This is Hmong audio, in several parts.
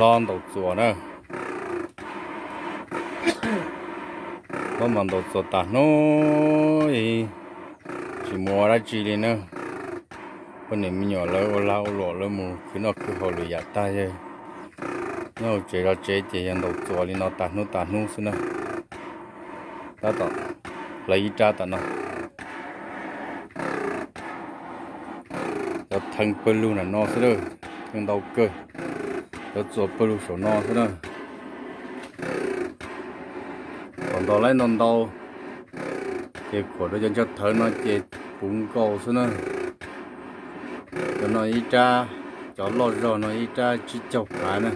Tau ntaus txuas na. Tau mas ntaus txuas tas hnub, tsis mus ua dab tsi li na. Poj niam me nyuam lawv ua lag ua luam lawv mus khwv noj khwv haus lwm yam tag, yog nyob hauv tsev zov tsev ces yog ntaus txuas li no tas hnub tas hnub xwb na. Tab tom hlawv ib rab tam no. Cov theej pawg lug nram no xwb lawm, theej ntau kawg. Cov txuas pawg lug saum no xwb na. Thaum ntaus laib ntau ntau, ces khuam rau cov ntshav thawv no ces puv nkaus xwb na. Cov no ib rab, cov loj zog no ib rab tsib caug phav na.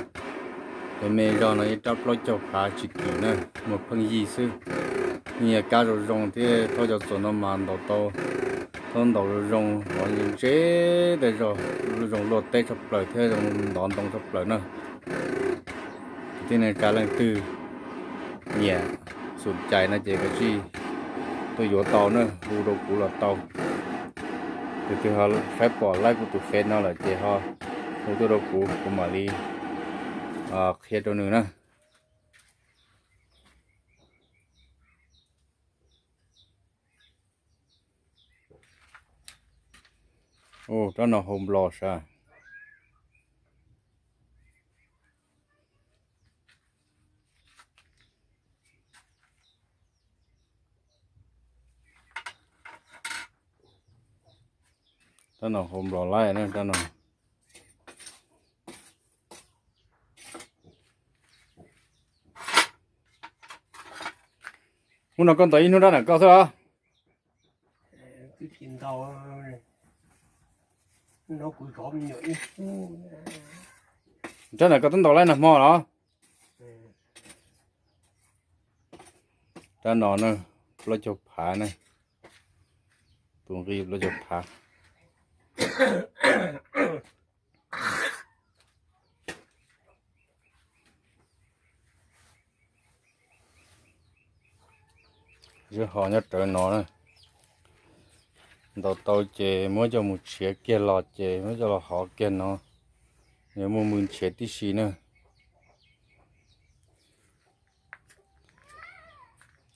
Cov me zog no ib rab plaub caug phav tsis kim na, muaj pheej yig xwb. Nyias kab zoo zoo thiab, thaub cov txuas no mas ntaus tau, thaub ntaus zoo zoo, ntse ntse tej zog, zoo luaj teb tshaj plaws thiab zoo ntov ntoo tshaj plaws na. Kwv tij neej tsa leej twg nyiam xum cais no ces kav tsij tuaj yuav tau na, hu rau kuv los tau. Tus twg ho saib pom laib kuv tus Face no lawm ces ho hu tuaj rau kuv, kuv mam li qhia rau nws na. Ua rab no hau nplos sav. Rab no hau nplos laij na rab no. Hnub no koj ntaus ib hnub rab ntawm koj xwb los? Rab ntawm koj twb ntaus laij nag hmo los? Rab no na, plaub caug phav na, tus nqi plaub caug phav. Zeb ho nyob rawv no na. Ntaus tau ces muab coj mus tshiav kiag los ces muab coj los hov kiag no. Yuav muaj mus nrhiav tib si na.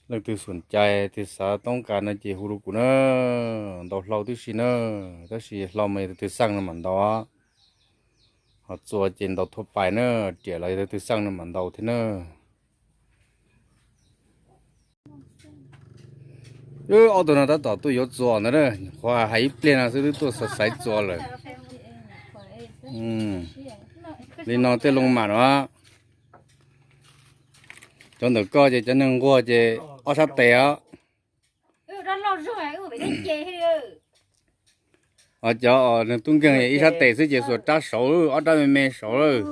Leej twg xum cai twg xav toob kas no ces hu rau kuv na. Ntaus hlau tib si na, tab sis hlau mas yog tus twg xaj no mam ntaus. Ho txuas ces ntaus thua pais na, riam los yog tus twg xaj no mam ntaus thiab na. Ob tug no tab tom tuaj yuav txuas ntawd, qhov hais ib pliag no xwb twb tuaj xaiv txuas lawm. Li no tej loo mam no. Cov ntawm koj ces cov neeg nquag ces ob sab tes os. Cov neeg tub nkeeg ib sab tes xwb ces xuas rab saud, ob rab me me saud lawm.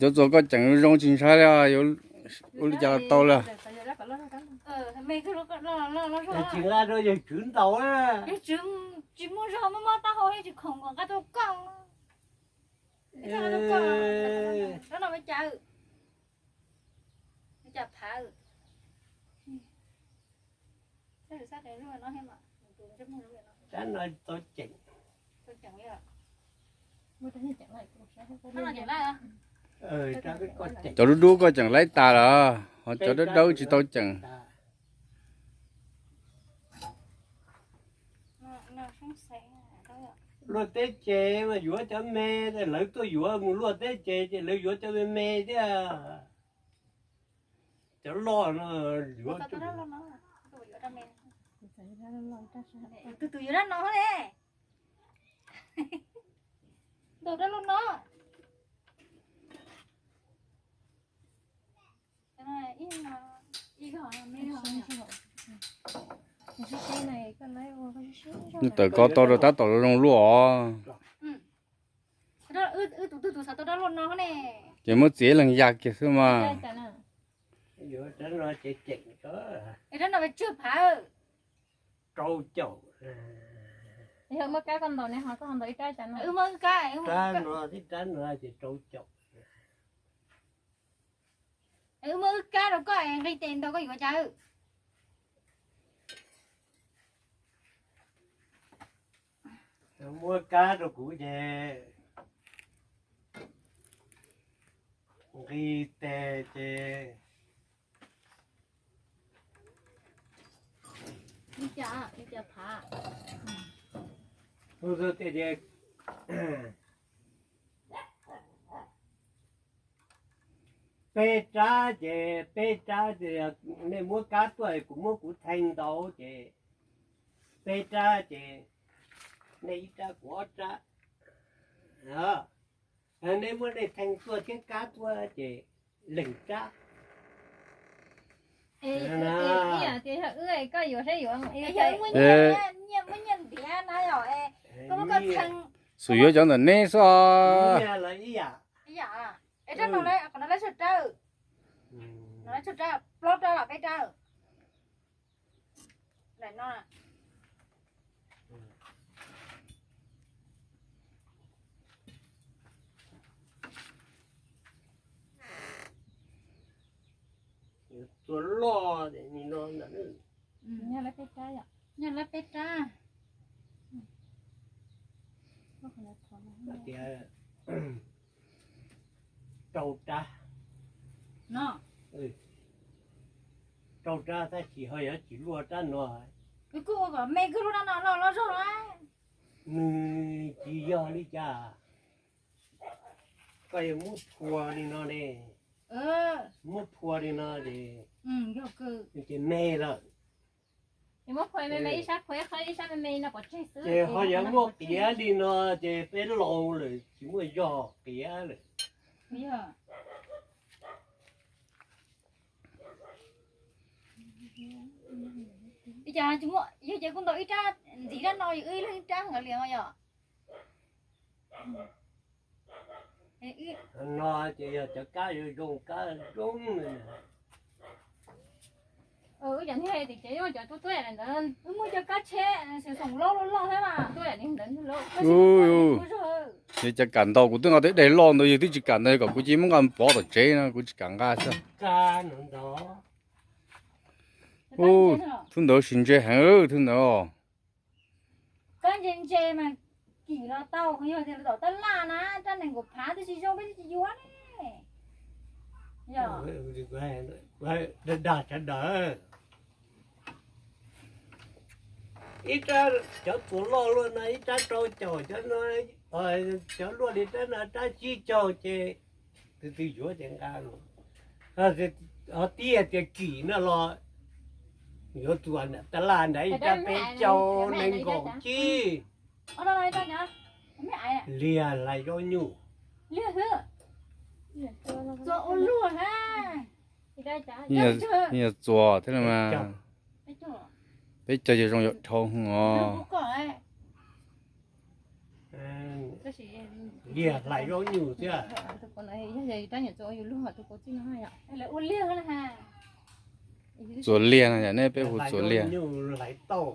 Cov txuas koj ceem zoo tsis ntshai li, ua li cas los tau lawm. Cov dub dub koj ceem laib tas lawm, ho cov dawb dawb tsis tau ceem. Luaj teb ces mas yuav cov me, lawv tuaj yuav mus luaj teb ces ces lawv yuav cov me me thiab. Cov loj no yuav. Tus tus yuav dab no ne. Ntaus dab loj no. Nws tawm ko tau rau tab tom zoo luaj os. Ces muab txiav ib leeg ya kiag xwb mas. Wb muab wb kab rau koj nqi tes ntaus koj yuav cas. Muab kab rau kuv ces nqis tes ces peb rab ces peb rab, nej muab kab tuaj kuv muab kuv thee ntau ces peb rab ces nej ib rab kuv ob rab. Nej muab nej thee tuaj thiab kab tuaj ces lees rab. Xus yuav cov ntawm neb xwb os. Tua loj no, nyob lawv peb rab. Tias rau rab, rau rab tab sis ho yuav tsis luaj rab no. Kuj ua kom me kawg lub rab no los los zog los. Nws tsis yog li cas. Koj yuav muab phua li no ne, muab phua li no ces, ces me lawm. Ces ho yuav muab qiav li no ces peb laus lawm tsis muaj zog qiav lawm. Yog ces kuj ntau ib rab ntxiv rab no, wb ib leeg ib rab li yom. No ces yog cov kab zoo zoo, kab zoo. Wb cov niag tim tsev cov tuaj tuaj ntawd, wb muaj cov kab tsheb xoom loj loj loj thiab mas tuaj ntawd. Yog cov kam ntau, kuv twb nqa tej dej loj ntawd, yog twb tsis kam ntawd kom kuv cia muab nqa pov tom tsev no, kuv tsis kam nqa xwb. Ub, thub ntawd sis ntse heev, thub ntawd. Kab ntse ntse mas kim los tau, yog tias tom tab laj na, rab nees nkaum phav twb tsis zoo peb twb tsis yuav ne. Dag sawv daws, ib rab cov txuas loj luaj no ib rab rau caum, cov luaj li rab no rab tsib caug ces tus twg yuav ces nqa. Ho tib tias kim no los yuav txuas tab laj ntawd ib rab peb caug nees nkaum tsib. Liag hlais zaub nyuj. Yog txuas thiab mas, peb caug ces zoo yam dhau os. Liag hlais zaub nyuj thiab. Txuas liag no yom, nej peb hu txuas liag. Nyuj hlais tau.